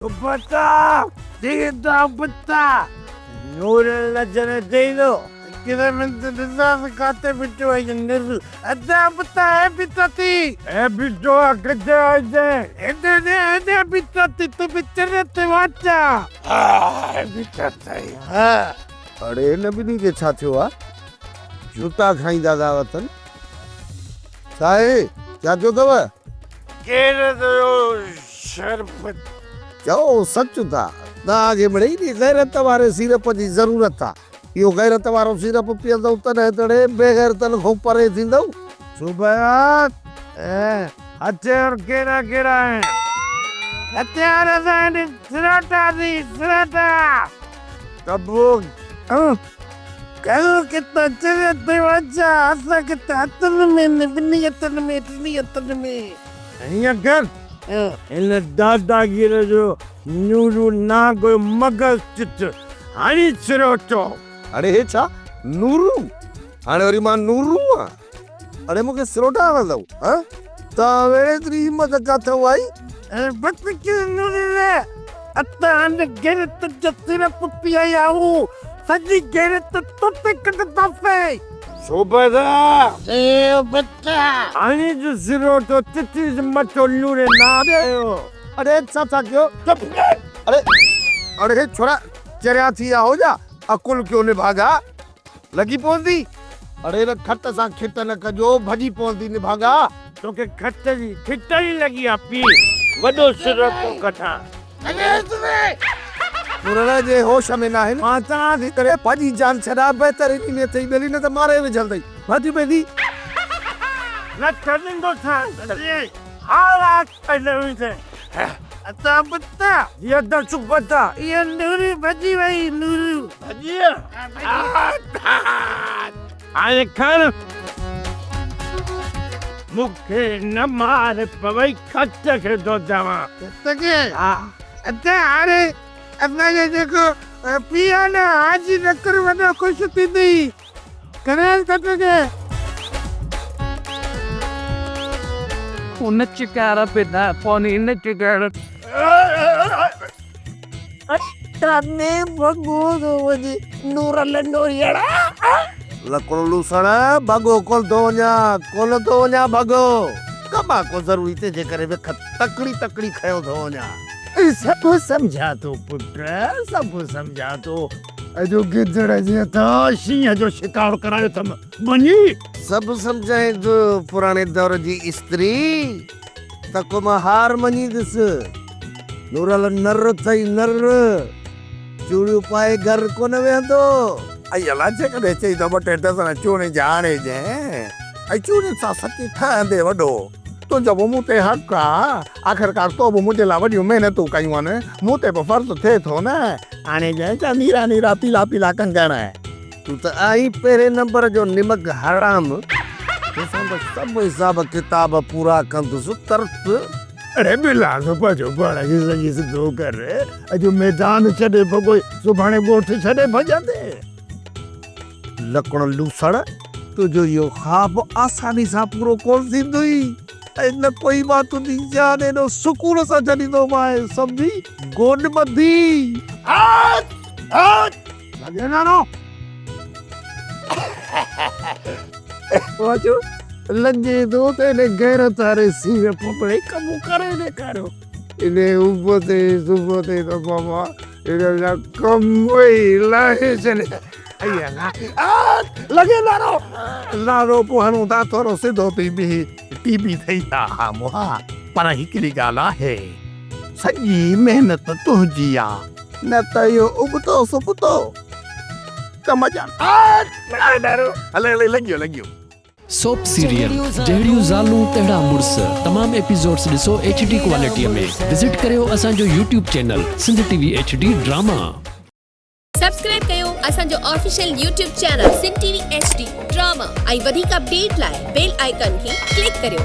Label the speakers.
Speaker 1: ابتا ديدا ابتا نور لجن ديدو كده من تدزاز كاتب بتو اي نر ادا ابتا اي بتاتي اي بتو اكده اي اده اده بتاتي تو بترت واچا اي بتاتي ها.
Speaker 2: اڙي هن ٻنهي کي ڇا ٿيو آ؟ جوتا کائيندا ٿا وتن. ڇا آهي؟ ڇا ٿيو اٿو؟
Speaker 1: ڪير جو شربت.
Speaker 2: چئو سچ ٿا. توهان کي مڙئي انهي غيرت واري سيرپ جي ضرورت آ. اهو غيرت وارو سيرپ پيئندؤ تڏهن تڙي بيغيرتن کان پري ٿيندؤ.
Speaker 1: صوبيدار، هٿيار ڪهڙا ڪهڙا آهن؟ هٿيار اسان وٽ سراٽا اٿئي، سراٽا. ته پوء ڪهڙو ڪتا چريو ٿي وڃ اسان کي ته هٿن ۾ نه ٻنهي هٿن ۾ ٽنهي هٿن ۾. هيئن ڪر هن داداگير جو نورو نانگ جو مغز چٽ هڻي سروٽو.
Speaker 2: اڙي هي ڇا نورو هاڻي وري مان نورو آن اڙي مون کي سروٽا هڻندؤ ها توهان ۾ ايتري همت ڪاٿئون آئي.
Speaker 1: اڙي بس ڪر نورو نه اسان هن غيرت جو سرپ پيئي آهيون سڄي غيرت تو تي ڪڍنداسين. صوبيدار! چيو بچا! هاڻي جو سروٽو چچيز مٿو نوري نانگ جو.
Speaker 2: اڙي ڇا ٿا ڪيو؟
Speaker 1: چپ ڪر!
Speaker 2: اڙي اڙي ڇورا چريا ٿي ويا هو جا عقل ڪيو نڀاڳا لڳي پوندي. اڙي نه کٽ سان کٽ نه ڪجو ڀڄي پوندي نڀاڳا.
Speaker 1: توکي کٽ جي کٽ ئي لڳي آ پي وڏو سروٽو ڪڍان.
Speaker 2: نورڻ جي هوش ۾ ناهن. مان چوان ٿي ته ڀڄي جان ڇڏاء بهتر انهي ۾ اٿئي ٻيلي نه ته ماري وجهندئي. ڀڄ ٻيلي.
Speaker 1: نه ڇڏيندوسانس حالات نه ويندين. ادا بتا. جي ادا چپ بتا. اها نوري ڀڄي وئي نورو. ڀڄي هاڻي کڻ. مون کي نه مار پوي کٽ کي ٿو چوان. کٽ کي؟ ها. ادا هاڻي اسان جو جيڪو پيء آهي نه حاجي نڪر وڏو خوش ٿيندئي. ڪريل کٽ کي.
Speaker 3: ان چڪار بنا پوني نه چڪار.
Speaker 1: تاني ڀڳو ٿو وڃي نورل نوريئڙا.
Speaker 2: لڪڙو لوسڻ ڀڳو ڪونه ٿو وڃان، ڪونه ٿو وڃان ڀڳو. ڪم آ ڪو ضروري تنهنجي ڪري وک تڪڙي تڪڙي کنيو ٿو وڃان.
Speaker 1: سڀ سمجهان ٿو پٽ، سڀ سمجهان ٿو. اڄ گدڙ جي هٿان شينهن جو شڪار ڪرايو اٿم، مڃي؟
Speaker 2: سڀ سمجهائين ٿو پراڻي دور جي استري ته ڪو مان هار مڃيندس. نورل نر اٿئي نر، چوڙيون پائي گهر ڪونه ويهندو. ائي الا جيڪڏهن چئي ته ٻه ٽي ڊزن چوڙين جا آڻيجين ۽ چوڙين سان سچي ٺهندي وڏو. تنهنجو به مون تي حق آ، آخرڪار تو به منهنجي لاء وڏيون محنتون ڪيون آهن، مون تي به فرض ٿئي ٿو نه. آڻيجين ڇا نيرا نيرا پيلا پيلا ڪنگڻ. تون ته آهين پهرين نمبر جو نمڪ حرام، توسان ته سڀ حساب ڪتاب پورا ڪندس ترت.
Speaker 1: اڙي ٻلا سو پنهنجو پاڻ کي سڄي سڌو ڪر، اڄ ميدان ڇڏي ڀڳوئي، سڀاڻي ڳوٺ ڇڏي ڀڄندين.
Speaker 2: لڪڻ لوسڙ، تنهنجو اهو خواب آساني سان پورو ڪونه ٿيندوئي ۽ نه ڪوئي مان تنهنجي جان ايڏو سڪون سان ڇڏيندومانء، سمجهي؟ گوڏ ٻڌي.
Speaker 1: هٽ! هٽ! لڳي نانو. واجو لڄي ٿو ته ان غيرت واري سير پپڙي ڪم ڪري ڏيکاريو. ان ابتي سبتي ته بابا ان جا ڪم ئي لاهي ڇڏيا. لڳي نعرو
Speaker 2: نعرو پوء هڻون ٿا ٿورو سڌو ٿي بيهي ٽي بي ٿئي ها ها مها پر هڪڙي ڳالهه آهي سڄي محنت تنهنجي آ نه ته اهو ابتو سبتو ڪم جا لڳي نعرو هلي هلي لڳيو لڳيو.
Speaker 4: سوپ سيريل جهڙيون زالون تهڙا مڙس تمام ايپيسوڊس ڏسو ايڇ ڊي ڪوالٽي ۾ وزٽ ڪريو اسان جو YouTube channel Sindh T V H D drama.
Speaker 5: Subscribe ڪيو اسان جو official YouTube channel Sindh T V H D drama ۽ وڌيڪ اپڊيٽ لاء بيل آئيڪان کي ڪلڪ ڪريو.